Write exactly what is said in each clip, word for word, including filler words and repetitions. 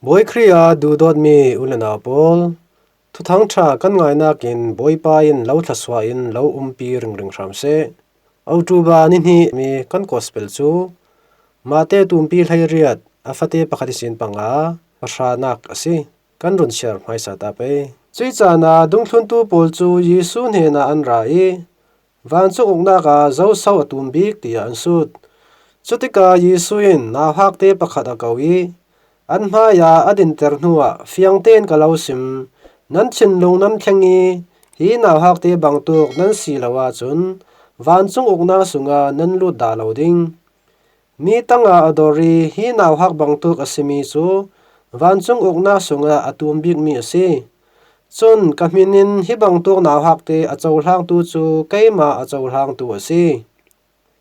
Bawi Khrih a duhdawtmi u le nau pawl, Thuthang ṭha kan ngainakin Bawipa in lo thluasuah in lo umpi ringring hram seh. October ni hnih mi kan gospel cu Mate tumpi hleiriat a fate pakhat ihsin panga pahranak a si. Kan run share hmaisa ta pei. Cuih caan ah dungthluntu pawl cu Jesuh hnenah an ra i, "Vancung uknak ah zoso a tum bik?" tiah an sut. Cutikah Jesuh in nauhakte pakhat a ko i, an hmaiah a dinter hnuah, "Fiang tein ka lo sim, nan thinlung nan thleng i, hi nauhakte bangtuk nan si lo ahcun vancung uknak sungah nan lut dah lo ding. Mi tangah a dor i hi nauhak bangtuk a simi cu vancung uknak sungah a tum bikmi a si. Cun ka hmin in hi bangtuk nauhakte a cohlangtu cu keimah a cohlangtu a si.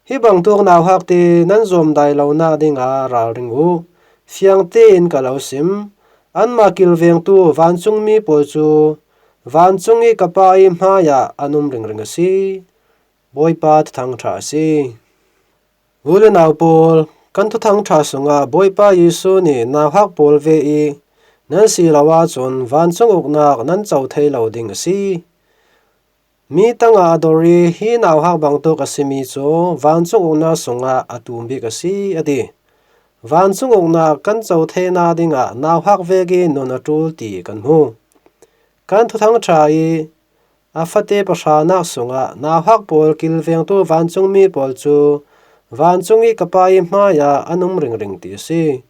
Hi bangtuk nauhakte nan zuamdai lonak dingah ralring uh. Fiang tein ka lo sim, anmah kilvengtu vancungmi pawl cu vancung i ka Pa i hmaiah an um ringring a si." Bawipa Thuthang Ṭha a si. U le nau pawl, kan Thuthang Ṭha sungah Bawipa Jesuh nih nauhak pawl ve i, "Nan si lo ahcun vancung uknak nan co thei lo ding a si. Mi tangah a dor i hi nauhak bangtuk a simi cu vancung uknak sungah a tum bik a si," a ti. Vancung uknak kan co theinak dingah nauhak vek i nun a ṭul ti kan hmu. Kan Thuthang Ṭha i a fate pahranak sungah nauhak pawl kilvengtu vancungmi pawl cu vancung i ka Pa i hmaiah an um ringring ti a si.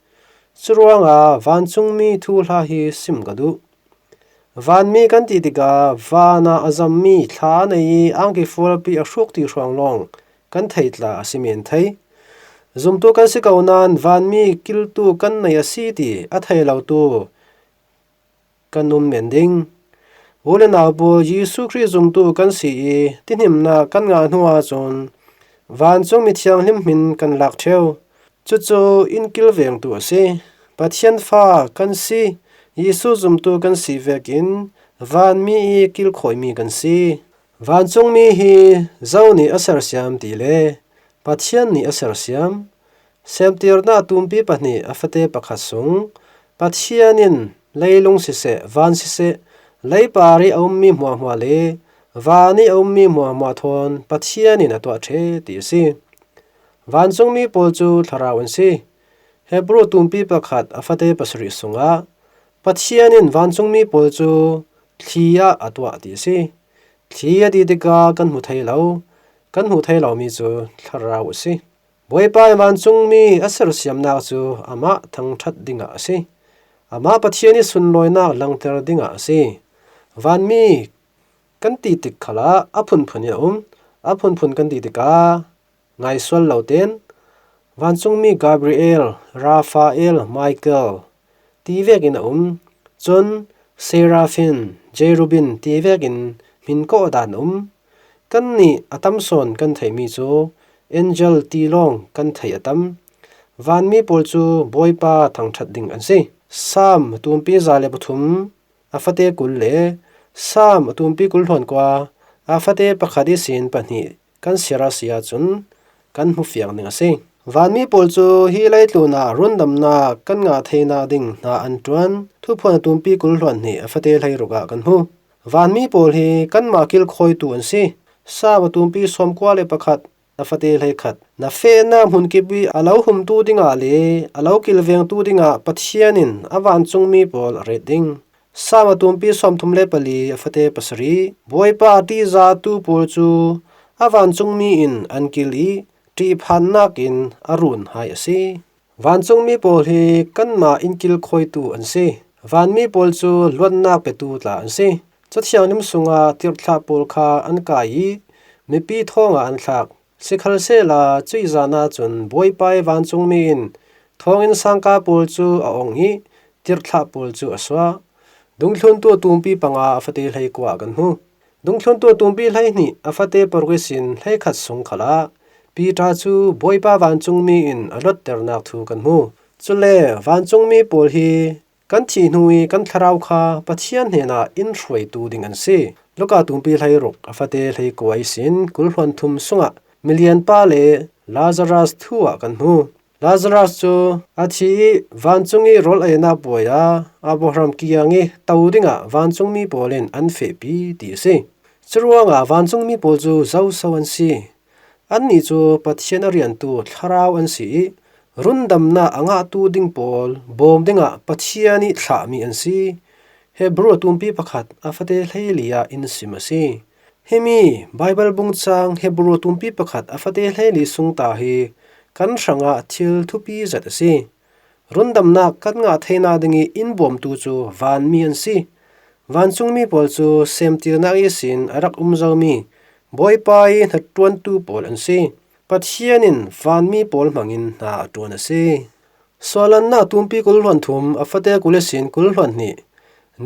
Curuangah vancungmi thuhla hi sim ka duh. Vanmi kan ti tikah van ah a zammi, thla a nei i angki fualpi a hruk ti hrawng lawng kan thei tla a si men thei. Zumtu kan si ko nain vanmi kiltu kan nei a si ti a thei lotu kan um men ding. U le nau pawl, Jesuh Khrih zumtu kan si i tihnimnak kan ngah hnu ahcun vancung mithianghlim hmin kan lak ṭheu. Cucu inn kilvengtu a si. Pathian fa kan si, Jesuh zumtu kan si vekin vanmi i kilkhawimi kan si. Vancungmi hi zo nih a sersiam ti le Pathian nih a sersiam? Semtirnak tumpi pahnih a fate pakhat sung Pathian in leilung siseh, van siseh, leipar i a ummi hmuahhmuah le van i a ummi hmuahhmuah thawn Pathian in a tuah ṭheh ti a si. Vancungmi pawl cu thlarau an si. Hebru tumpi pakhat a fate pasarih sungah Pathian in vancungmi pawl cu thli ah a tuah ti a si. Thli a ti tikah kan hmu thei lo, kan hmuh thei lomi cu thlarau a si. Bawipa in vancungmi a sersiamnak cu amah thangṭhat dingah a si. Amah Pathian i sunlawinak langter dingah a si. Vanmi kan ti tik khalah a phunphun in a um. A phunphun kan ti tikah ngaisual lo tein vancungmi Gabriel, Raphael, Michael ti vekin a um. Cun Serafin, Jerubin ti vekin hmin kawh dan a um. Kannih a tam sawn kan theihmi cu angel ti lawng kan theih a tam. Vanmi pawl cu Bawipa thangṭhat ding an si. Salm tumpi za le pathum a fate kul le Salm tumpi kul hluan kua a fate pakhat ihsin pahnih kan siar a si ahcun kan hmu fiang ding a si. Vanmi pawl cu hi leitlun ah rundamnak kan ngah theinak ding hna an ṭuan. Thuphuan tumpi kul hluan hnih a fate hleiruk ah kan hmu. Vanmi pawl hi kanmah kilkhawitu an si. Salm tumpi sawmkua le pakhat a fate hleikhat. Na fehnak hmunkip i a lo humtu dingah le a lo kilvengtu dingah Pathian in a vancungmi pawl a ret ding. Salm tumpi sawmthum le pali a fate pasarih. Bawipa a ṭihzatu pawl cu a vancungmi in an kil i ṭihphannak in a run hai a si. Vancungmi pawl hi kanmah inn kilkhawitu an si. Vanmi pawl cu luatnak petu tla an si. Cathianghlim sungah tirhthlah pawl kha an kai i mipi thawngah an thlak. Sikhalsehla cuih zan ahcun Bawipa i vancungmi in thawnginn sangka pawl cu a ong i tirhthlah pawl cu a suah. Dungthluntu tumpi panga a fate hleikua ah kan hmu. Dungthluntu tumpi hleihnih a fate paruk ihsin hleikhat sung khalah Piter cu Bawipa vancungmi in a luatternak thu kan hmu. Cule vancungmi pawl hi kan thih hnu i kan thlarau kha Pathian hnenah in hruaitu ding an si. Luka tumpi hleiruk a fate hleikua ihsin kul hluan thum sungah milianpa le Lazarus thu ah kan hmu. Lazarus cu a thi ih vancung ih rawl a ei nak buai ah Abraham kiang ih to dingah vancungmi pawl in an fehpi ti a si. Curuangah vancungmi pawl cu zoso an si? Annih cu Pathian a riantu thlarau an si ih rundamnak a ngahtu ding pawl bawm dingah Pathian ih thlahmi an si. Hebru a tumpi pakhat a fate hleili ah in sim a si. Himi Baibal bungcang Hebru a tumpi pakhat a fate hleili sungta hi kan hrangah thil thupi zet a si. Rundamnak kan ngah theinak dingih in bawmtu cu vanmi an si. Vancungmi pawl cu semtirnak ihsin a rak um zomi Bawipa ih hnaṭuantu pawl an si. Pathian in vanmi pawl hmangin hna a ṭuan a si. Suahlannak tumpi kul hluan thum a fate kul ihsin kul hluan hnih.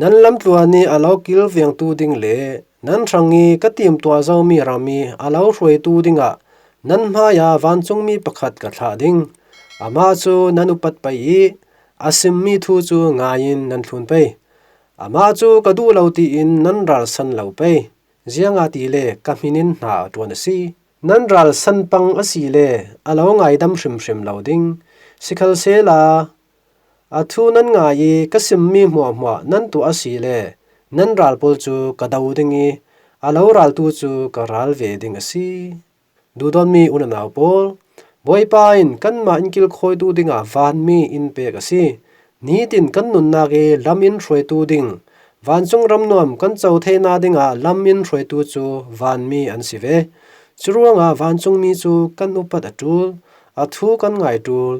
Nan lamtluan ih a lo kilvengtu ding le nan hrangih ka timtuah zomi ram ih a lo hruaitu dingah nan hmaiah vancungmi pakhat ka thlah ding. Amah cu nan upat pei ih a simmi thu cu ngai-in nan thlun pei. Amah cu ka duh lo tiin nan ralsan lo pei, ziangahtile ka hmin in hna a ṭuan a si. Nan ralsan pang asile a lo ngaidam hrimhrim lo ding. Sikhalsehla a thu nan ngai ih ka simmi hmuahhmuah nan tuah asile nan ral pawl cu ka do ding ih a lo raltu cu ka ral ve ding a si. Duhdawtmi u le nau pawl, Bawipa in kanmah in kilkhawitu dingah vanmi in pek a si. Nitin kan nunnak ih lam in hruaitu ding, vancung ram nuam kan co theinak dingah lam in hruaitu cu vanmi an si ve. Curuangah vancungmi cu kan upat a ṭul, a thu kan ngai ṭul.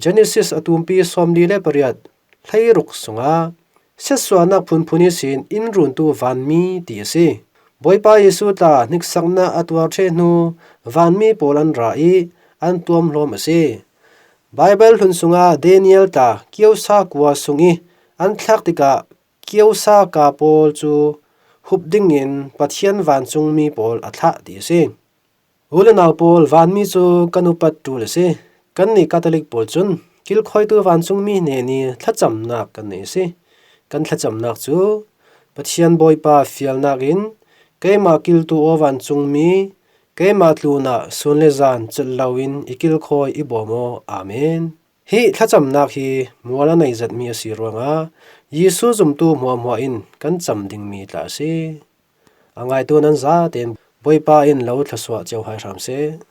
Genesis a tumpi sawmli le pariat hleiruk sungah siatsuahnak phunphun ihsin in runtu vanmi ti a si. Bawipa Jesuh tla hniksaknak a tuar ṭheh hnu vanmi pawl an ra ih an tuamhlawm a si. Baibal hlun sungah Daniel tla kiosa kua sung ih an thlak tikah kiosa ka pawl cu hup dingin Pathian vancungmi pawl a thlah ti a si. U le nau pawl, vanmi cu kan upat ṭul a si. Kannih Catholic pawl cun kilkhawitu vancungmi hnen ih thlacamnak kan nei a si. Kan thlacamnak cu Pathian Bawipa fialnak in keimah kiltu aw vancungmi, keimah tlunah sun le zan celh loin i kilkhawi i bawm aw. Amen. Hi thlacamnak hi mual a nei zetmi a si ruangah Jesuh zumtu hmuahhmuah in kan cam dingmi tla a si. A ngaitu nan zaten Bawipa in lo thlasuah cio hai hram seh.